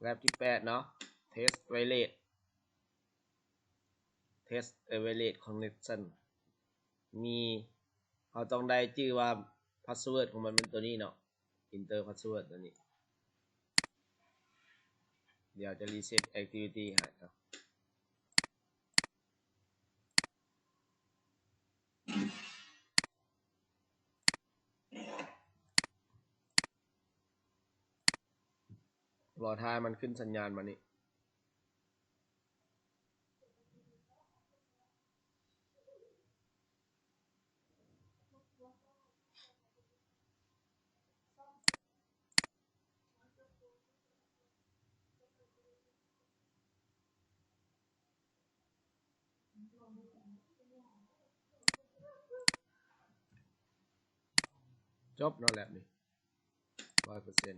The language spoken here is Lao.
ແລັບທີແປດເນາະ ເທສໄວເຣດ ເທສໄວເຣດຄອນເນັກຊັນ ມີ ເຮົາຕ້ອງໄດ້ຈື່ວ່າພາສເວີດຂອງມັນແມ່ນຕົວນີ້ເນາະ ເອັນເຕີພາສເວີດຕົວນີ້ ດຽວຈະຣີເຊັດແອັກທິວິຕີ້ໃຫ້ເນາະ. ລໍຖ້າໃຫ້ມັນຂຶ້ນສັນຍານມານີ້. ຈົບເນາະ ແລັບນີ້ ຮ້ອຍເປີເຊັນ.